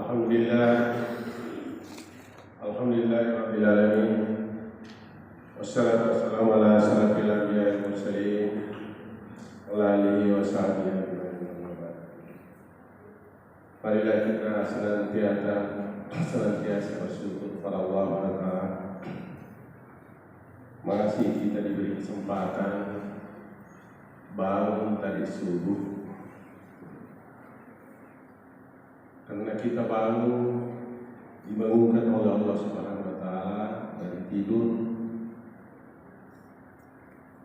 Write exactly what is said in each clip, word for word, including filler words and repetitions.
Alhamdulillah. Alhamdulillahirabbil alamin. Wassalatu wassalamu ala asyrafil anbiya'i wal mursalin, wa ala alihi wa sahbihi ajma'in, amma ba'd. Marilah kita senantiasa, senantiasa bersyukur kepada Allah Taala. Masih kita diberi kesempatan bangun tadi subuh. Karena kita bangun, dibangunkan oleh Allah Subhanahu wa Ta'ala dari tidur,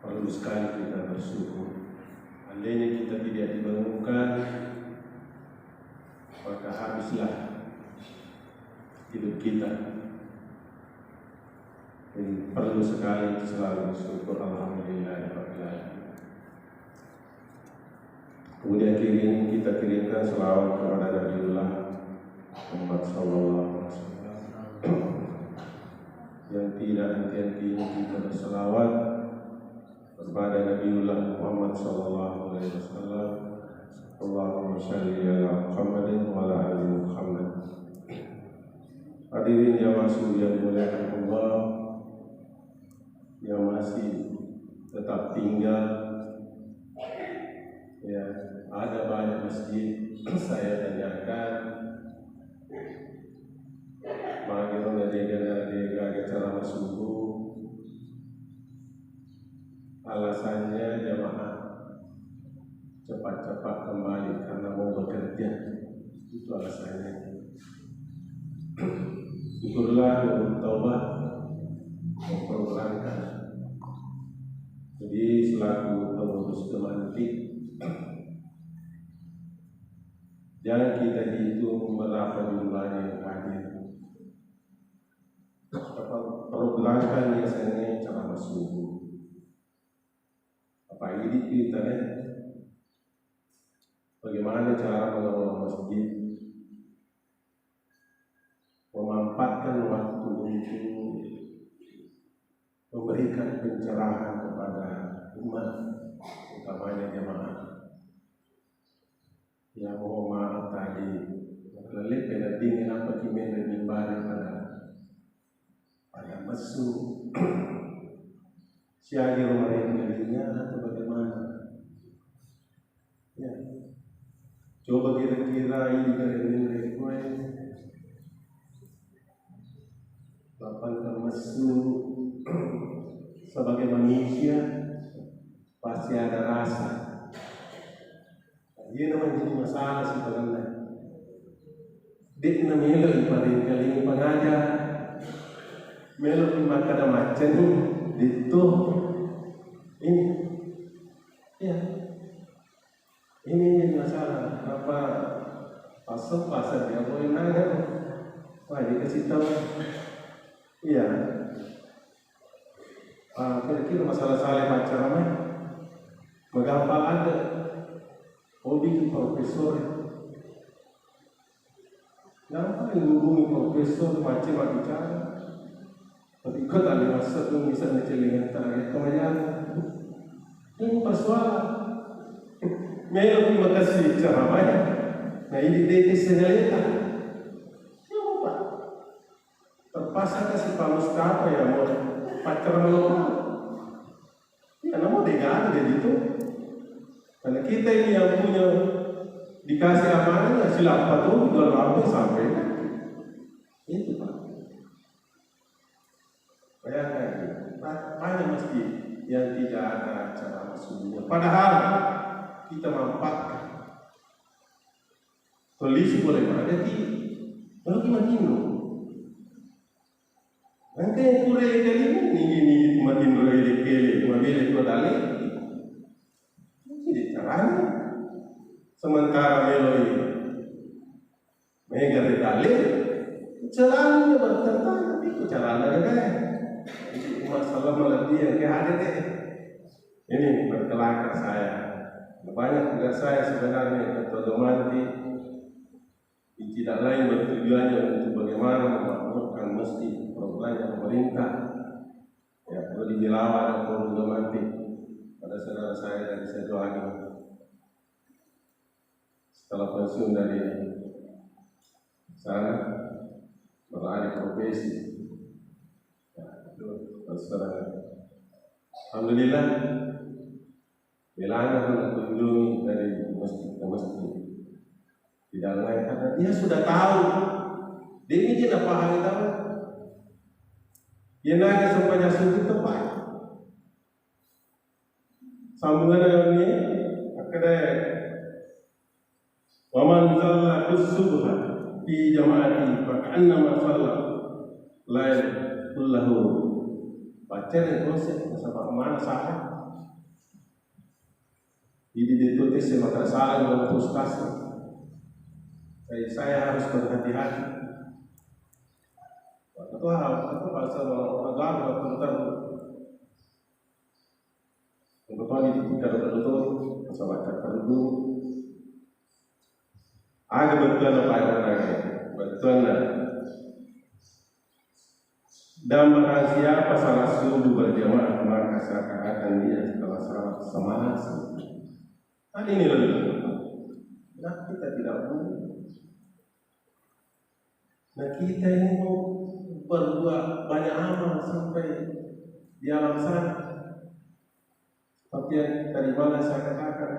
perlu sekali kita bersyukur. Andainya kita tidak dibangunkan, maka habislah hidup kita. Jadi, perlu sekali selalu bersyukur, alhamdulillahirabbil alamin. Kemudian kirim, kita kirimkan selawat kepada Nabiullah Muhammad sallallahu alaihi wasallam. Yang tidak henti-hentinya kita berselawat kepada Nabiullah Muhammad sallallahu alaihi wasallam. Allahumma salli ala Muhammadin wa ala ali Muhammad. Hadirin jamaah subuh yang dimuliakan Allah, yang masih tetap tinggal. Ya, ada banyak masjid saya tanyakan, magi ro na dega, na dega acara subuh. Alasannya jamaah cepat-cepat kembali karena mau bekerja. Itu alasannya. Syukurlah, bertaubat, memperberangkat. Jadi, selaku pengurus teman, jangan kita hitung berapa jumlahnya yang hadir. Apa, perlu berangkat biasanya ceramah subuh. Apa ini kita nih? Bagaimana cara mengelola masjid? Memanfaatkan waktu untuk memberikan pencerahan kepada umat, utamanya jamaah. Ya, mohon maaf tadi, lele pena dingin apa kimena mimbari pada, pada messu. Siagi romarin kalinya atau bagaimana? Ya. Coba kira-kira ini kalian ini, Bapak messu sebagai manusia pasti ada rasa. Iya, namanya jadi masalah sebenarnya. Dek na melo iparingkalingi pengajar. Melo makkada macca ni, ditto. Ini. Ya. Ini jadi masalah. Apa pasal-pasal dia boleh nanya. Wah, dikasih tahu. Iya. Ah, kira-kira masalah saleh macca ramai. Magampang ada. Hobi tu profesor. Gampang dihubungi profesor, macam bicara. Tapi kau tak boleh masuk tu, bisa ni celingan tak ada kemayan. Ini persoalan. Melo terima kasih ceramah. Nah, ini dia kisahnya. Siapa? Terpaksa kasih Pak Mustafa ya, mau pacar melompat. Ya, namun dia gak ada gitu. Karena kita ini yang punya, dikasih amanah, ya silahkan tuh, udah lampu sampai. Itu, Pak. Bayangkan, ba-, banyak masjid yang tidak ada acara subuhnya. Padahal kita manfaatkan. Polisi boleh mana ki? Lalu gimana ini? Engka yang pura kali ini, ini, ini, matinro ele-ele, mabele ko dale. Jadi caranya. Sementara melo ini. Mega ri dale, celana bertentangan, itu caranya deh. Jadi, masalah melebihan, kayak ada deh. Ini berkelakar saya. Banyak tugas saya sebenarnya, Ketua Domanti, tidak lain bertujuannya untuk bagaimana memakmurkan masjid, programnya pemerintah. Ya, perlu dibilawa ada program nanti pada saudara saya dari Sidoarjo. Setelah pensiun dari, Sana beralih profesi. Ya, itu terserah. Alhamdulillah, belana pun kunjungi dari masjid ke masjid. Tidak lain karena dia sudah tahu. Dia ini tidak paham itu apa. Dia nanya sampai subuh tepat. Sambunganna ini, akkeda, "Wa man salla subha fi jama'ati fa ka'annama salla lail kullahu." Baca deh konsep, nasaba mana salah. Jadi dia tulis maka salah dengan ustaz. Saya, saya harus berhati-hati. Waktu itu, waktu itu bahasa orang Arab tentang Kebetulan itu kita betul-betul masalah tertentu. Aga bettuanna paeranna, bettuanna. Dan barang siapa salat subuh berjamaah, maka seakan-akan dia telah salat semalam. Kan ini lebih tepat. Nah, kita tidak boleh. Nah, kita ini mau berbuat banyak amal sampai di alam sana. Seperti yang tadi malam saya katakan,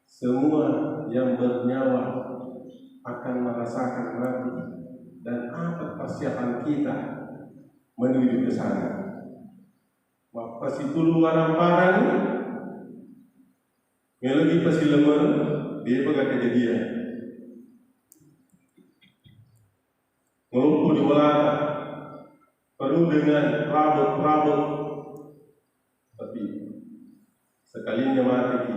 semua yang bernyawa akan merasakan mati dan apa persiapan kita menuju ke sana. Mappasitulung warang-parang, meloki pasilemeng, de'pa kejadian. Melompo di bolata, penuh dengan rabot-rabot. Tapi sekalinya mati ki,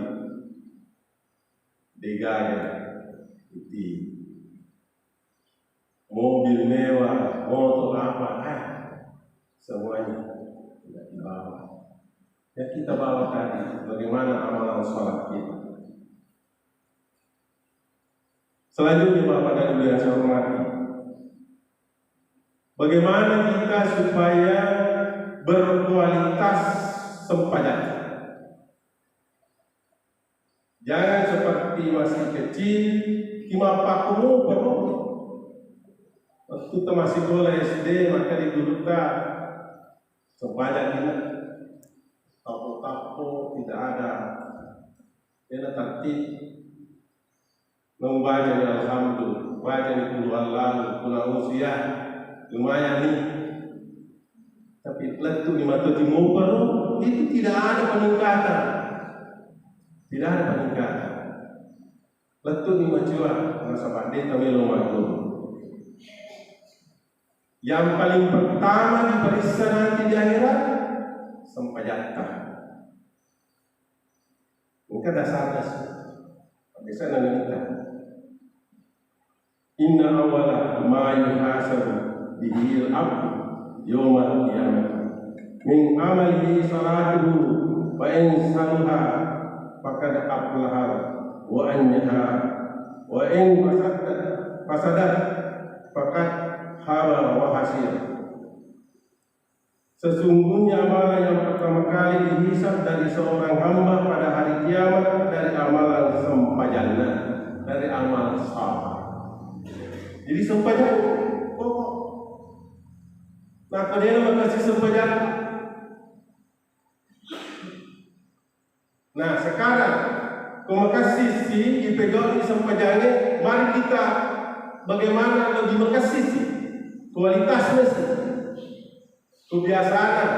degaga iti. Mobil mewah, motor apa, ah, semuanya tidak dibawa. Yang kita bawa tadi, bagaimana amalan sholat kita. Selanjutnya, Bapak dan Ibu yang saya hormati, bagaimana kita supaya berkualitas sempajang? Jangan seperti masih kecil, timappaku muparo. Waktu kita masih sekolah S D, maka di gurutta sempajang kita. Tappo-tappo, tidak ada. Tidak tertib. Membaca ni alhamdulillah, baca ni qul huwallahu, qul a'udzu, ya, lumayan nih. Tapi lettu ni mato timoparo, itu tidak ada peningkatan. Tidak ada peningkatan. Lettu ni macua, nasaba de' tamelo magguru. Yang paling pertama diperiksa nanti di akhirat, sempajatta. Engka dasarna sih. Biasa nanti kita. Inna awwala ma yuhasabu bihil abdu yaumal qiyamah min amalihi salatuhu, fa in saluha faqad aflaha wa anjaha, wa in fasadat, fasadat faqad khaba wa khasir. Sesungguhnya amalan yang pertama kali dihisab dari seorang hamba pada hari kiamat dari amalan sempajanna, dari amal saleh. Jadi sempajang pokok. Nah, kemudian makasih sempajang. Nah, sekarang, ko makessissi ipegau'i sempajangnge, mari kita bagaimana lebih makessissi kualitasnya sih, kebiasaanna.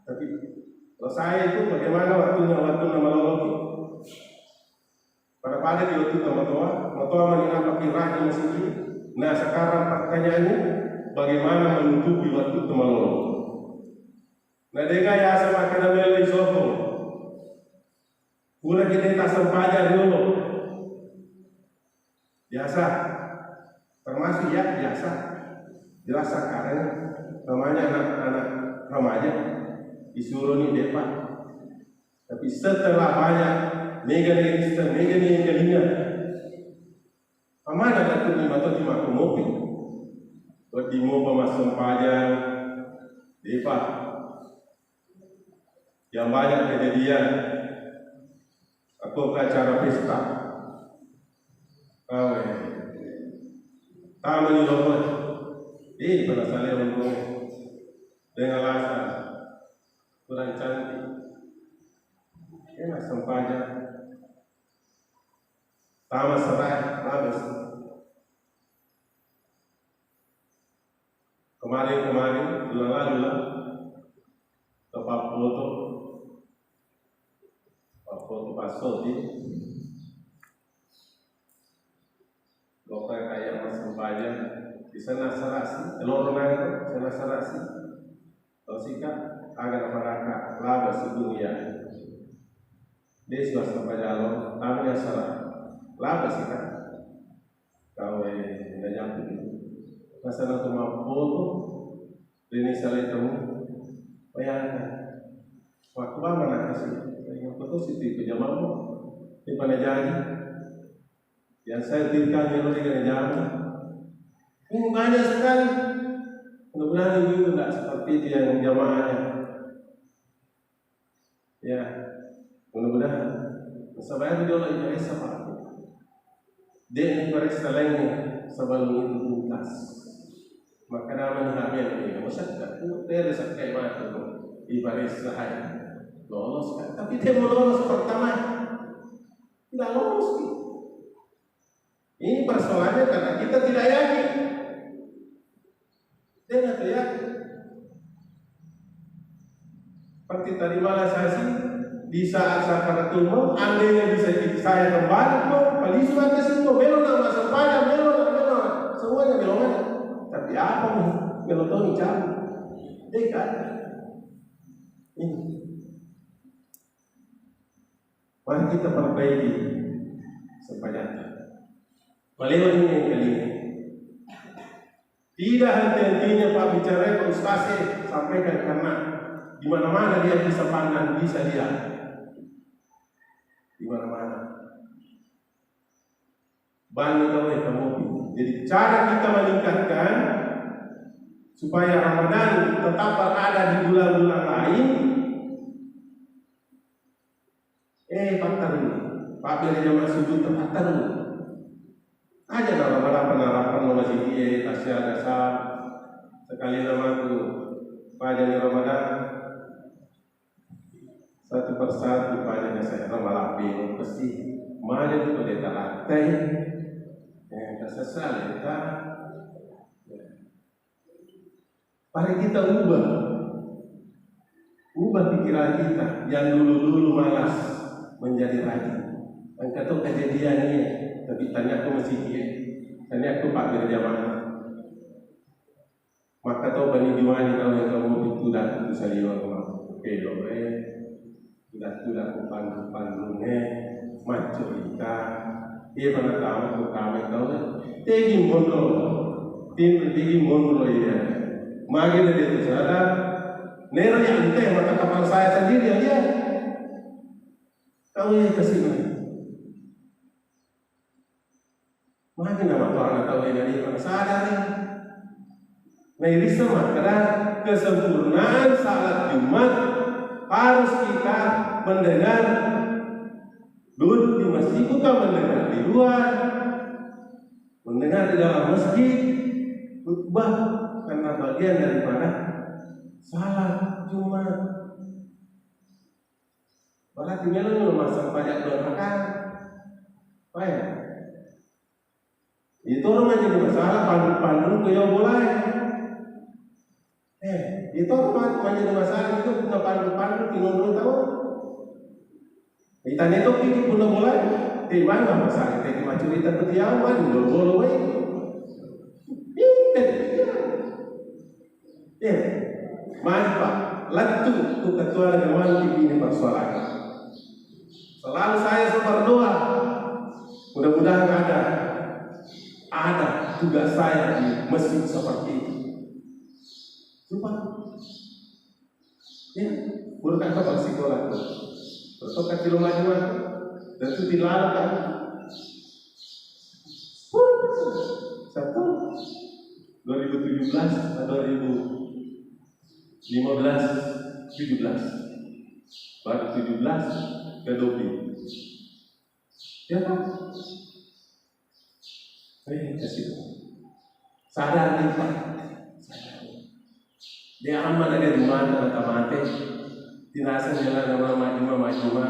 Tapi kalau saya itu bagaimana waktunya, waktunya maloloki. Pada-pada di waktu matoa, matoa mani apa kira masih. Nah, sekarang pertanyaannya, bagaimana menutupi waktu maloloki? Na dega yaseng makkeda melo isokong. Pura kita tassempajang dulu. Biasa. Termasuk ya biasa. Jelas sekarang namanya anak-anak remaja disuruh nih depa. Tapi setelah banyak mega nih Kristen, mega nih yang kelinga. Amana datu ni mato ti makkumopi. Wedding mopa massempajang, depa. Yang banyak kejadian, aku ke acara pesta. Awe. Tama ni lomai. Eh, pada salai lomai. Dengan alasan kurang cantik. Ya, sempajang. Tama serai, bagus. Kemarin-kemarin, lala-lala, ke Pappoto, Pappoto Pasoti, Lokka kaya massempajang, bisa nasarasi, loro nangko, bisa nasarasi. Tosika, aga naparaka, laba si dunia. Desi massempajang lo, tama ni asara. Laba sika. Kau, eh, najapu. Nasana tu mappoto, rini salai temu. Bayangkan. Waktu mama nakasi, yang betul situ itu jamamu. Ini pada jadi. Yang saya dirikan yang mereka jalan. Ini banyak sekali. Mudah-mudahan ibu-ibu nggak seperti itu yang jamaahnya. Ya, mudah-mudahan. Nasaba iyaro jolo iparessa, Pak. De' iparessa lainnya sebelum itu tuntas. Maka nama ni hamil ni, masa tak tu, dia ada sakit mata tu. Iparessa hai. Lolos kan? Tapi dia mau lolos pertama. Tidak lolos. Ini persoalannya karena kita tidak yakin. Dia nggak yakin. Seperti tadi malam saksi, di saat sakaratul maut, andainya bisa saya kembali, mau palisu atas itu, melo nak masuk pada, melo nak, melo nak. Semuanya melo nak. Tapi apa nih? Melo toni cabut. Dia kan? Ini. Mari kita perbaiki sempajang. Malewat ini yang kali ini. Tidak henti-hentinya Pak bicara, Pak Ustaz, eh, sampaikan karena di mana-mana dia bisa pandang, bisa lihat. Di mana-mana. Banyak tahu ya kamu. Jadi cara kita meningkatkan supaya Ramadan tetap berada di bulan-bulan lain, Eh, patterru. Pabbere jamaah sujud patterru. Aja na harapan-harapan masigi e, tasya dasa sekali nama tu pajani Ramadan. Satu persatu pajani saya malapi pasti mana tu pendeta latai. Eh, tasesal ta. Mari kita ubah. Ubah pikiran kita yang dulu-dulu malas menjadi rajin. Engka to kejadian ini, tapi tanya aku masih dia. Tanya aku Pak berjamaah. Maka to bani juani tahu yang kamu itu dah itu saliwa. Oke, oke. Udah-udah ku pandu-pandungnge, maccurita. Iya, pada tahu ku kami tahu. Tegi monro. Tim tegi monro iya. Magi dari itu sadar. Nero yang teh mata kapal saya sendiri ya, iya. Tahu ya ke sini. Magi nama tuana tau e naripa sadari. Nairisseng makkeda kesempurnaan salat Jumat harus kita mendengar duduk di masjid, bukan mendengar di luar, mendengar di dalam masjid khutbah karena bagian daripada salat Jumat. Berarti melo massempajang dua rakaat. Paham? Itu orang jadi masalah pandu-pandu ke yang mulai. Eh, itu orang jadi masalah itu punya pandu-pandu di nomor tahu. Itane to pigi punya mulai. Di mana masalah itu macam itu tiap mana bolo-bolo wae. Iya. Eh, mari Pak, lettu ku ketua dewan ini persoalan. Selalu saya berdoa, mudah-mudahan ada, ada tugas saya di masjid seperti itu. Coba, ya, menurut apa sekolah? Terus kecil maju, dan itu dilarang. Satu, dua ribu tujuh belas atau dua ribu lima belas, tujuh belas. Baru tujuh belas ke dua puluh. Ya kan? Eh, kasih. Sadar ni, Pak. Dia aman ada di mana mata mate. Tinasa nyala nama majuma majuma.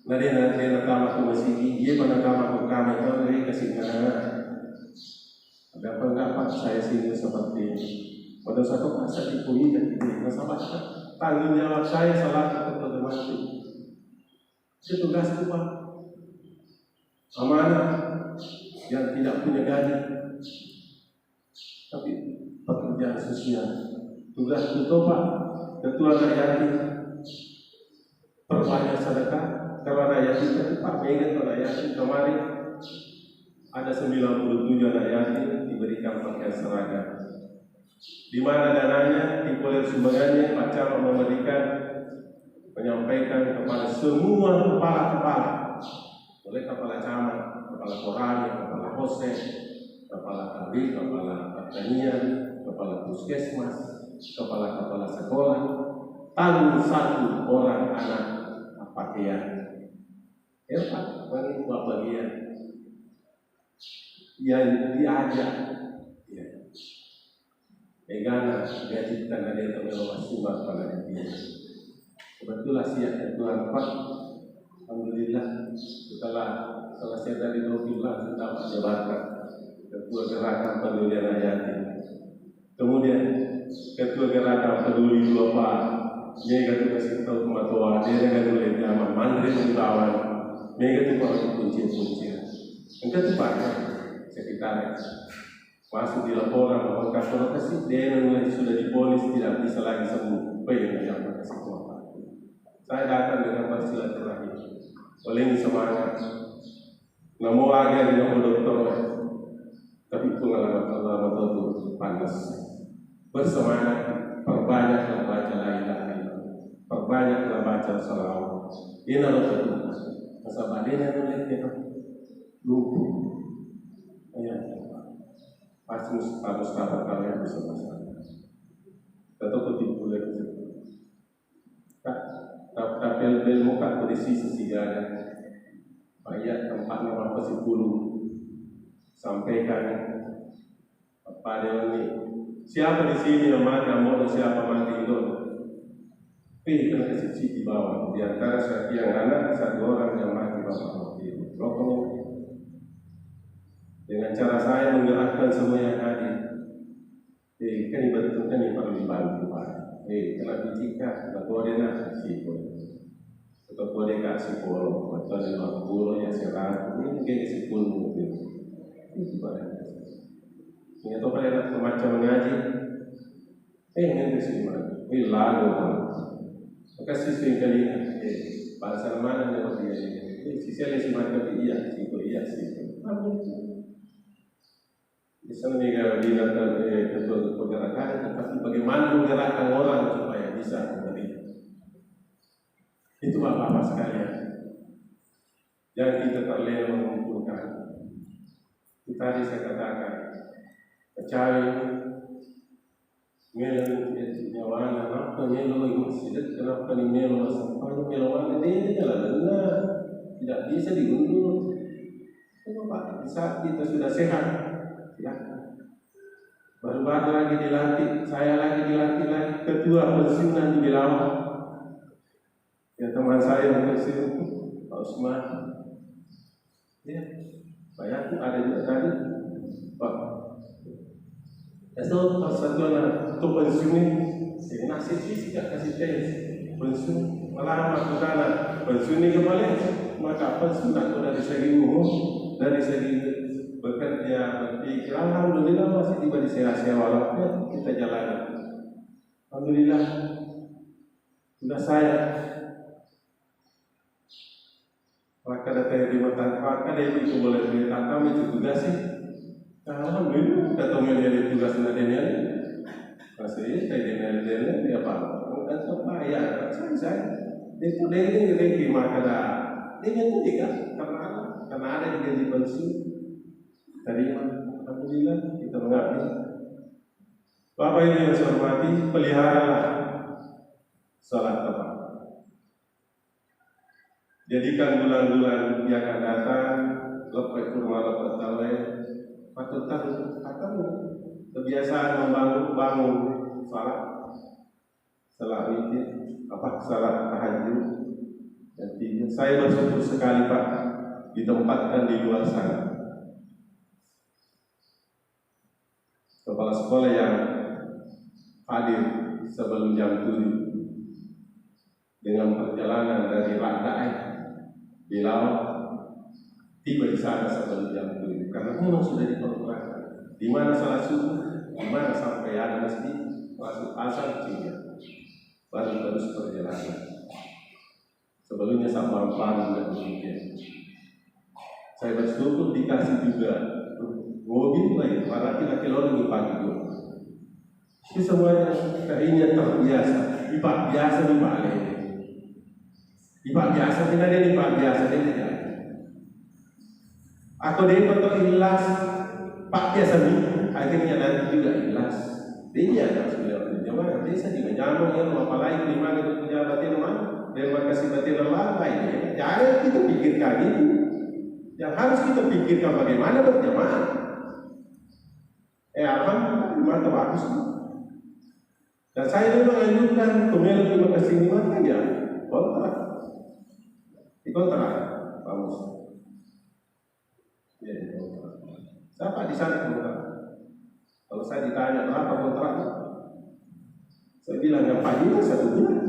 Nade nade natama ke masigi. Dia pernah tama ke kami tahu dari kasih nana. Ada apa enggak, Pak, saya sini seperti ini? Pada satu masa dipuji dan diberi nasabah. Tanggung jawab saya selaku ketua dewan itu. Itu tugasku, Pak. Amanah yang tidak punya gaji. Tapi pekerjaan sosial. Tugasku itu, Pak, ketua anak yatim. Perbanyak sedekah. Kalau anak yatim itu, Pak, mega tuh anak yatim kemarin ada sembilan puluh tujuh anak yatim diberikan pakaian seragam. Di mana dananya, di polé sumbangannya, Pak Camat memberikan, menyampaikan kepada semua kepala-kepala, mulai kepala camat, kepala korami, kepala hosek, kepala tablik, kepala pertanian, kepala puskesmas, kepala-kepala sekolah, tanggung satu orang anak pakaian. Ya, Pak, ini buat bagian. Ya, diajak. Ya. Egana gaji tanah dia tak melo masuk pada dia. Kebetulan siap ketua, Pak. Alhamdulillah, setelah selesai dari Nobila, kita dapat jabatan ketua gerakan peduli anak yatim. Kemudian, ketua gerakan peduli dua, Pak. Mega tu kasih tahu kematoa, dia dengan boleh nyaman, mandiri di bawah. Mega tu, Pak, kunci-kunci. Engka tu, Pak, sekitar masuk di laporan bahwa kalau kasih dia mulai sudah diponis tidak bisa lagi sembuh. Apa yang dilakukan kasih Tuhan? Saya datang dengan bersilaturahim. Oleh ini semangat. Namo aga di namo dokter, tapi pengalaman Allah itu panas. Bersemangat, perbanyaklah baca la ilaha illallah, perbanyaklah baca salawat. Ini loh betul. Nasaba dena nulis kita lupa. Ya, pas Mustafa, Mustafa kalian bisa masalah. Tetap betul. Kak, tap-, tapel-pel muka kondisi sesigaga. Bayar tempatnya apa sepuluh. Sampaikan pada ini. Siapa di sini yang mati ambo, siapa mati itu? Tapi kena kasih di bawah. Di antara sekian anak, satu orang yang mati bapak waktu itu. Rokok. Dengan cara saya menggerakkan semua yang hadir. Eh, kan dibantu, kan yang perlu dibantu, Pak. Eh, kena bicika, atau ada nak, sipol. Atau ada kak sipol, atau ada lima puluh, ya, seratus, ini kayak sipol mungkin. Itu barang. Ini atau pada nak macam mengaji. Eh, ini sih, Pak. Ini lalu, Pak. Maka siswa yang kali ini, eh, bahasa mana nih, Pak, dia ini? Eh, siswa yang semacam iya, sipol, iya, sipol. Apa itu? Misalnya mega binatang, eh, ketua pergerakan, tetapi bagaimana menggerakkan orang supaya bisa memberi. Itu Bapak-bapak sekalian. Jangan kita terlena mengumpulkan. Itu tadi saya katakan, kecawe, melo nyawana, nappa melo massidekka, nappa ni melo massempajang, melo mana, de' nala, tidak bisa diundur. Coba, Pak, di saat kita sudah sehat, silakan. Baru-baru lagi dilantik, saya lagi dilantik lagi ketua pensiunan di Belawan. Ya, teman saya yang pensiun, Pak Usman. Ya, saya tuh ada juga tadi, Pak. Itu persatuan untuk pensiun ini, saya nasib sih tidak kasih tes. Pensiun, malah aku sana, pensiun ini kembali, maka pensiun aku dari segi umur, dari segi bekerja, berpikir, alhamdulillah masih diberi sehat-sehat walafiat, kita jalani. Alhamdulillah, sudah saya. Maka datang di mata, maka dia itu boleh beritakan itu tugas sih. Alhamdulillah, kata dia tugas nak dia. Masih saya dia, dia apa? Bukan apa ya, saya, saya. Itu dia ini rezeki maka dah. Dia itu juga karena, karena ada juga di pensiun. Terima, alhamdulillah, kita mengabdi. Bapak Ibu yang saya hormati, peliharalah salat tepat. Jadikan bulan-bulan yang akan datang, leppe kurma, leppe tawe, patut tahu, atau Biasa membangun, bangun salat, salat witir, apa, salat tahajud. Dan tiga, saya bersyukur sekali, Pak, ditempatkan di luar sana. Kepala sekolah yang hadir sebelum jam tujuh dengan perjalanan dari Radae, Bilau, tiba di sana sebelum jam tujuh. Karena memang sudah diperkirakan. Di mana salat subuh, di mana sampai ada masjid, masuk asar, tiga. Baru terus perjalanan. Sebelumnya sama paling tidak demikian. Saya bersyukur dikasih juga mobil lain, berarti laki lorong di pagi juga. Ini semuanya kayaknya terbiasa, dipak biasa di balik. Dipak biasa, kita ini dipak biasa, ini jadi. Aku deh betul ikhlas, pak biasa nih, akhirnya nanti juga ikhlas. Dia ada sudah berjamaah, dia sedih berjamaah, ya, apalagi di mana itu pejabat yang mana, dan makasih batin Allah, ya. Jangan kita pikirkan itu. Yang harus kita pikirkan bagaimana berjamaah. Eh, alhamdulillah, mata bagus. Dan saya juga menganjurkan pemilik terima kasih ini mata ya, kontrak. Di kontrak, bagus. Iya, iya. Siapa di sana kontrak? Kalau saya ditanya berapa kontraknya, saya bilang yang paling satu bulan.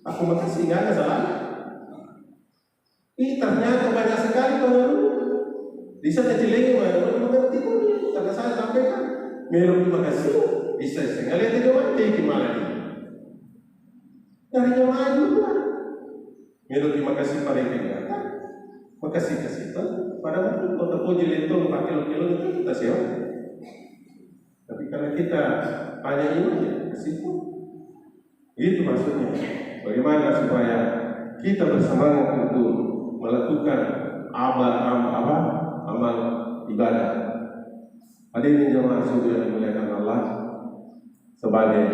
Aku makasih, nggak ada salah. Ih, ternyata banyak sekali pengaruh. Bisa kecil lagi, mengerti pun. Karena saya sampaikan, melo terima kasih. Bisa sekali aja doang, jadi gimana nih? Dari jamaah juga. Melo terima kasih pada yang kelihatan. Makasih kasih itu. Pada waktu kota Puji Lentong empat kilo-kilo itu kita sewa. Tapi karena kita hanya ini ya, kasih itu. Itu maksudnya. Bagaimana supaya kita bersemangat untuk melakukan amal, am-, apa, amal ibadah. Hadirin jamaah sudah dimuliakan Allah, sebagai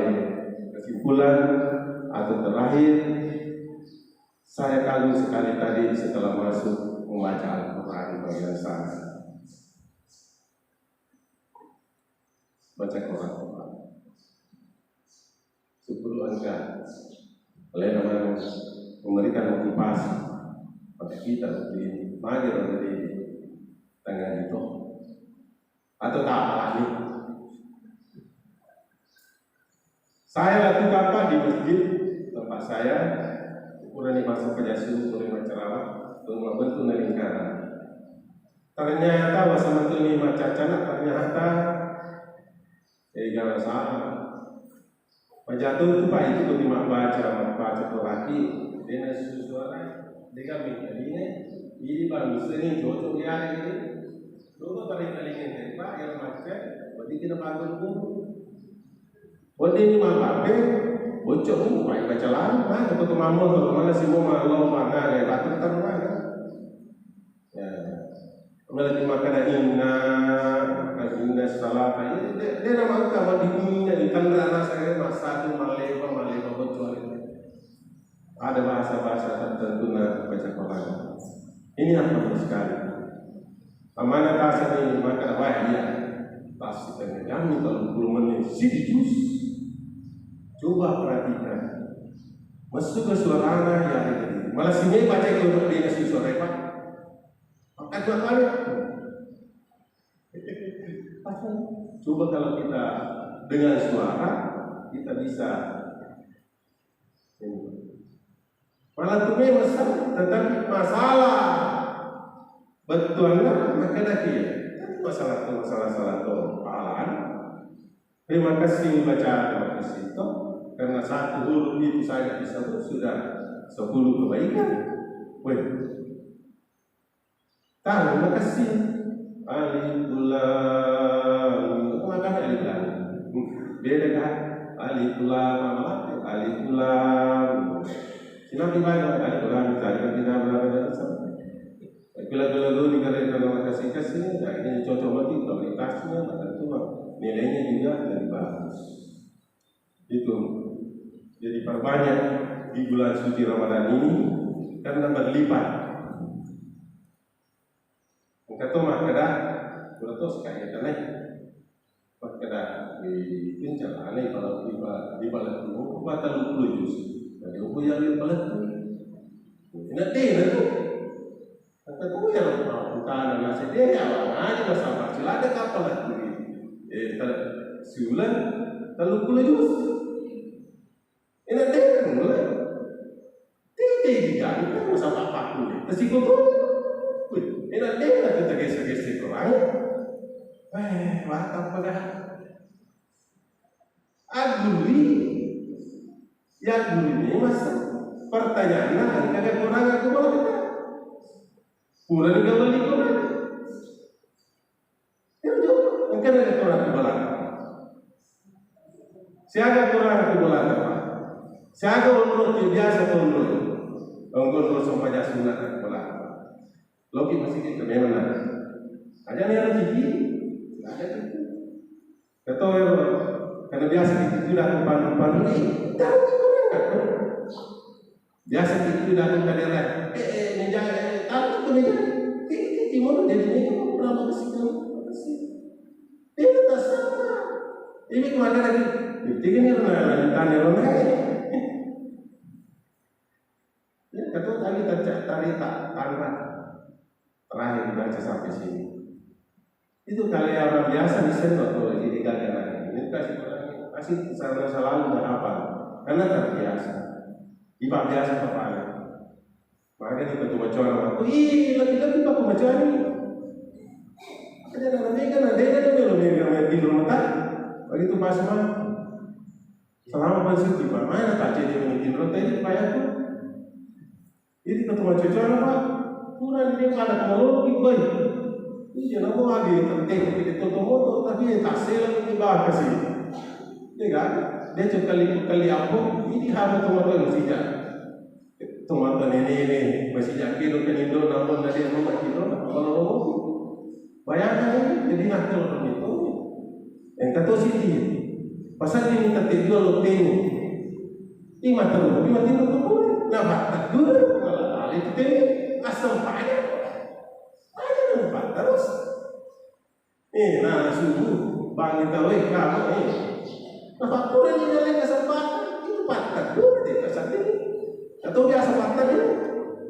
kesimpulan atau terakhir, saya kagum sekali tadi setelah masuk membaca Al-Quran bagian sana. Baca Quran. Sepuluh angka. Oleh namanya memberikan motivasi pada kita untuk ini. Mari orang ini tengah itu. Atau tak alami. Saya lakukan apa di masjid tempat saya, ukuran di masa penjelasan, ukuran ceramah, rumah bentuk dan lingkaran. Ternyata, wasa matuni macacana, ternyata, eh, gak salah. Pajatu tu, Pak, itu kau timang baca, baca tu laki, dia nasi suara, dia kan minta dia, ini bang, misalnya cocok dia hari ini. Coba kali-kali ini, Pak, yang macet, berarti kita bangun dulu. Wedding ni mabbape, bocco'mu, upai baca lalo, maka tu mammo, tu mana simo, mallo, maka, eh, batuk terus, maka. Ya. Apalagi makkeda inna, inna salata, ini de-, de nama engka wedding inna, di tanra rasa, eh, massatu, mallewa, mallewa, bocco, eh. Ada bahasa-bahasa tertentu na baca Quran. Ini yang penting sekali. Amana tasani maka wah iya. Tas setengah jam, tiga puluh menit, sidi jus. Coba perhatikan. Masuk ke suarana ya ini. Malah sini baca itu dia kasih suara, Pak. Maka dua kali. Coba kalau kita dengan suara, kita bisa Malah tu memang sa-, tetapi masalah bettuanna makkeda ki, masalah tu, masalah salah tu pahalan. Terima kasih baca, terima kasih tu. Karena satu huruf itu saja disebut sudah sepuluh kebaikan. Weh, Tahu makessing. Alif lam mim. Apa makanya alif lam mim? Beda kan? Alif lam, apa? Alif lam. Sinapi banyak alif lam mim, tadi kan tidak berapa dari sana. Bila-bila dulu negara itu nama kasih-kasih, nah, ini cocok banget kualitasnya, maka itu mah nilainya juga lebih bagus. Itu. Jadi perbanyak di bulan suci Ramadan ini karena berlipat. Engka to makkeda, pura to sekali kene. Makkeda, Di, di calana, di pala-, di pa-, di palettu, apa telluppulo juz. Jadi, apa yang di palettu? Ini dena tu. Kata tu ya, utana nasi dia ya, aja nasaba, sila ada kapal lagi. Eh, tel-, siulan, telluppulo juz. Ina dena mulai. Tete di jari, kan masa apa aku ni? Terus ikut tu. Wih, ina dena kita geser-geser ke orang. Eh, mantap pada. Aguli. Ya, aguli ni masa. Pertanyaan, nah, ada kurang aku malah. Pura ni kembali kurang. Itu, engka na kurang ku bolata. Siaga kurang ku bolata, Pak? Siaga onrong ke biasa tu onrong. Onrong, onrong sempajang sunat ku bolata. Loki masih kita memang na. Aja ni ada gigi, ada gigi. Kata orang, karena biasa gigi tu dah aku pandu-pandu ni, tahu kurang tak? Biasa gitu dah, aku tadi lah. Eh, eh, meja, eh, tahu tu meja. Eh, eh, gimana jadi meja? Mau berapa besi kamu? Berapa besi? Eh, tak sama. Ini kemana lagi? Itu kan yang mana? Tanya orang lain. Ya, kata tadi tak, tadi tak tangkap. Terakhir dibaca sampai sini. Itu kalau yang orang biasa bisa nggak perlu jadi gagana. Ini kasih orang, kasih sana selalu nggak apa. Karena terbiasa. Ipa biasa kepala. Makanya di batu macuan waktu, ih, lebih-lebih batu macuan ini. Makanya nanti kan ada yang ada yang lebih ramai di rumah tak. Begitu pas mah. Selama bersyukur, Pak, mana tak jadi mungkin rota ini, Pak, ya, tuh. Jadi ketua cucu apa? Kurang dia pada kalau lebih baik. Iya, nama lagi tentang kita tutup motor, tapi ya tak sela lebih bagus sih. Dia kan, dia cuma kali kali apa? Ini harus tuh motor masih jak. Tuh motor ini ini masih jak kilo kan Indo, namun dari rumah kilo, kalau bayangkan ini, jadi nakal orang itu. Yang kata sih dia, pasal ini kita jual lo tengok. Lima terus, lima tidur tuh. Nah, batak dulu, kalau tali itu tengok, asam payah. Payah dan batak terus. Eh, nah, subuh, bangun tahu, eh, kamu, eh. Nah, faktor ini jalan kesempatan, itu batak dulu deh, kesempatan. Atau biasa batak ini,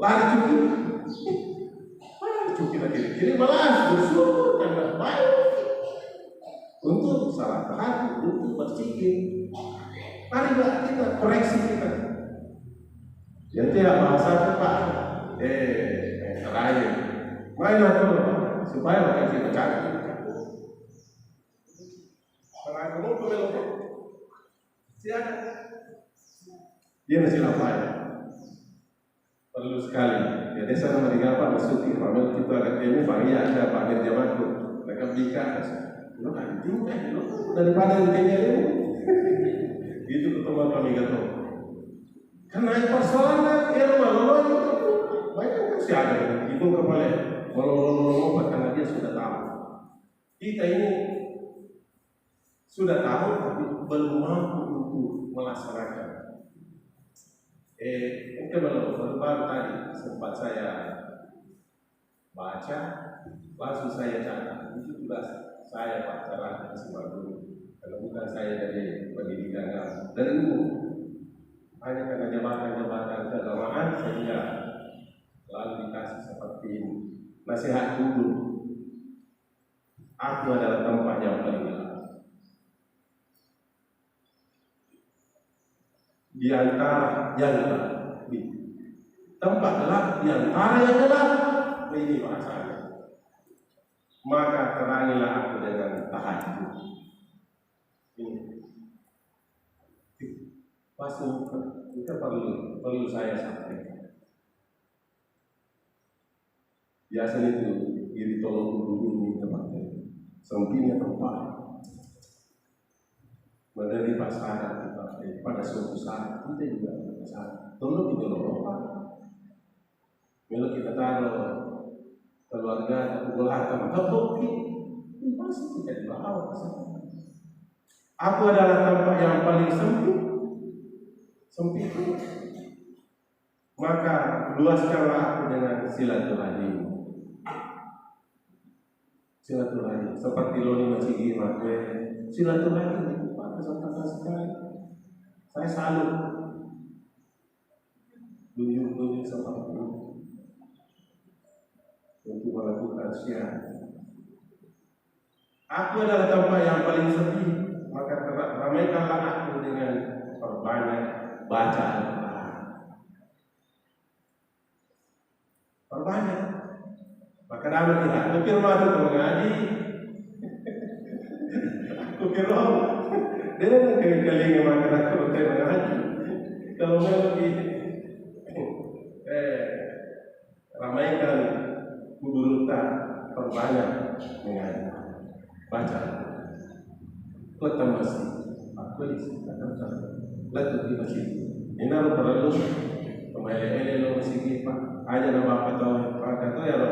lari cuci. Lari cuci lagi, kiri malas, bersyukur, karena baik. Untuk salat tahajud, untuk berzikir. Mari, Pak, kita koreksi kita. Jadi ya bahasa itu, Pak, eh, eh, terakhir. Main aku, supaya makan kita cantik. Kalau kamu pemilu, siapa? Dia masih lapar. Perlu sekali. Ya, desa nama digapa masuki, pamel kita agak ini, pagi ada pamel jamaku. Mereka bika. Lo kan tinggal, lo daripada yang tinggal ini. Gitu ketemu kami gitu. Karena persoalan, ya, rumah lo itu banyak kan sih ada. Itu kepala, kalau lo, lo, lo, karena dia sudah tahu. Kita ini sudah tahu, tapi belum mampu untuk melaksanakan. Eh, itu baru, baru, baru tadi sempat saya baca, langsung saya catat. Itu tugas saya, Pak, cara sebagai guru. Karena bukan saya dari pendidikan, dari umum. Hanya karena jabatan-jabatan keagamaan sehingga lalu dikasih seperti ini. Nasihat guru. Aku adalah tempat yang paling gelap. Di antara yang gelap. Di tempat gelap, di antara yang gelap. Ini bahasanya. Maka terangilah aku dengan tahajud. Ini. Pasti bukan. Itu perlu, perlu saya sampaikan. Biasanya itu, iri tolong dulu ini tempatnya. Sempitnya tempat. Menjadi pasangan kita, eh, pada suatu saat, kita juga ada pasangan. Tolong kita lupa. Kalau kita taruh keluarga, atau bola, atau maka oke. Ini pasti kita dibawa ke sana. Aku adalah tempat yang paling sempit. Sempit. Maka luaskanlah aku dengan silaturahim. Silaturahim. Seperti loni masigi makwe silaturahim itu, Pak, kesempatan sekali. Saya salut. Tunjuk-tunjuk seperti itu untuk melakukan syiar. Aku adalah tempat yang paling sepi, maka ra-, ramaikanlah aku dengan perbanyak baca Al-Quran. Perbanyak. Maka dalam kita, aku kira waktu mengaji, aku kira, dia kali-kali maka aku mengaji. Kalau mengaji, eh, ramaikan kuburutta, perbanyak mengaji, baca. Kota masjid, aku di situ, lettu di masjid. Ina lo perlu pemain ele lo masjid, Pak. Aja na bapak tahu, Pak, kata ya lo.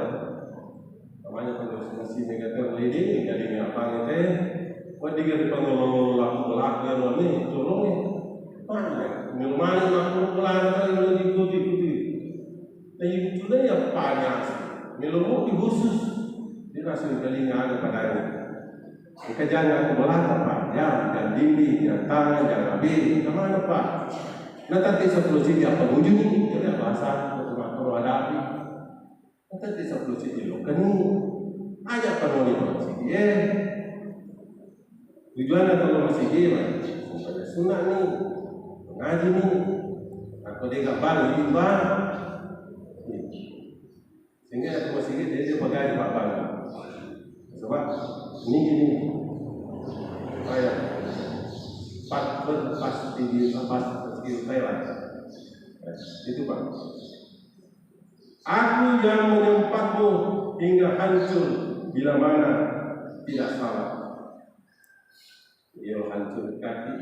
Namanya pengurus masjid, mereka mulai dini kali ini apa gitu ya. Wah, dia di pengurus laku-laku ya lo nih, tolong ya. Banyak. Minuman laku-laku itu diikuti-ikuti. Nah, itu dia ya banyak. Melo mopi khusus. Dia langsung telinga ada padanya. Engka jangan aku belata, Pak. Ya, jangan dinding, jangan tangan, jangan habis. Kemana, Pak? Nah, tadi sepuluh sini apa ujung? Dia bahasa, aku hadapi. Tadi sepuluh sini lo keni. Aja penoni, Pak. Eh. Tujuanna tau masigi, Pak, supaya sunat ni, ngaji ni. Aku dia gak bang, ini bang. Sehingga aku masigi dia, dia pegang di papan. Coba, ini gini. Ayo. Pas, pas di, pas di Thailand. Itu, Pak. Aku yang menyempatmu hingga hancur bila mana tidak salah. Ia hancur kaki,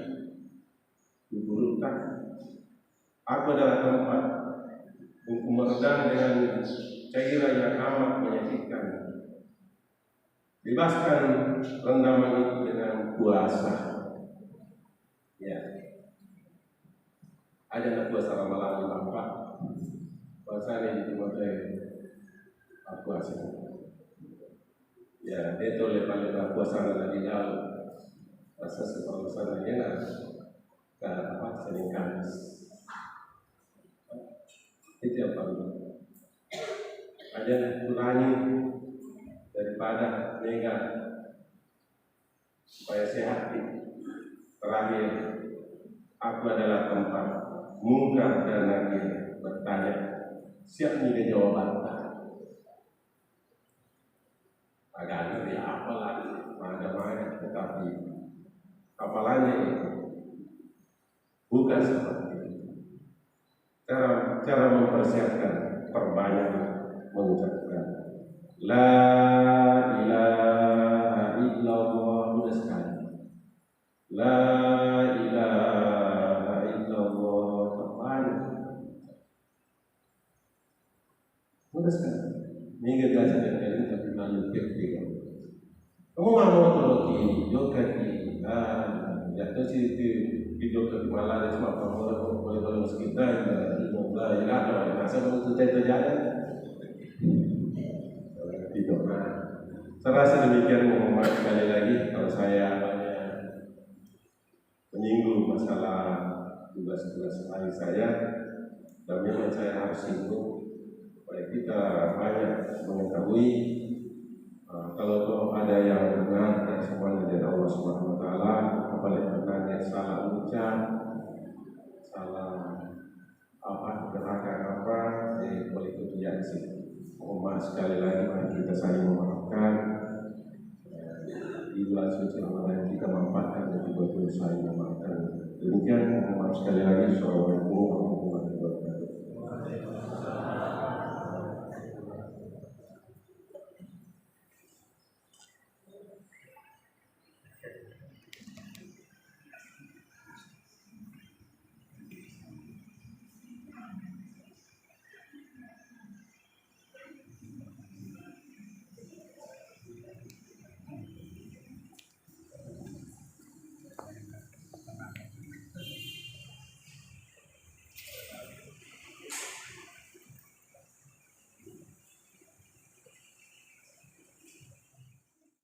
kuburkan. Aku adalah tempat untuk meredam dengan cairan yang amat menyakitkan. Bebaskan rendaman itu dengan puasa. Ya. Aja na puasa Ramalang di Bapak. Puasa ni di tempat saya. Puasa. Ya, dia tu lepas-lepas puasa na di dalam. Rasa seperti sana ya na. Ke apa, Senin Kamis. Itu yang perlu. Aja kurangi daripada mega supaya sehat. Terakhir, aku adalah tempat Mungkar dan Nakir bertanya. Siap nih jawaban. Agama dia apalah, mana-mana, tetapi apalagi itu bukan seperti itu. Cara, cara mempersiapkan, perbanyak mengucapkan La ilaha illallah, mudah sekali. La ilaha illallah, perbanyak. Mudah sekali. Mega gaji dan kali tapi malu pek tiga. Kamu mau motor ki, jokai ki, ah, jatuh sih itu, di jokai malah ada cuma pamora, boleh boleh meskipun, ah, itu lah, ya, ada, masa mau tutai terjadi. Tidak, nah. Saya rasa demikian, mohon maaf sekali lagi kalau saya banyak menyinggung masalah tugas-tugas lain saya, dan memang saya harus singgung supaya kita banyak mengetahui. Uh, kalau toh ada yang benar, ya semuanya dari Allah Subhanahu wa Ta'ala. Apalagi pernah ada salah ucap, salah apa, gerakan apa, eh, boleh itu reaksi. Mohon maaf sekali lagi, mari kita saling memaafkan. Eh, di bulan suci Ramadan kita manfaatkan dan juga untuk saling memaafkan. Demikian, mohon maaf sekali lagi. Assalamualaikum warahmatullahi wabarakatuh.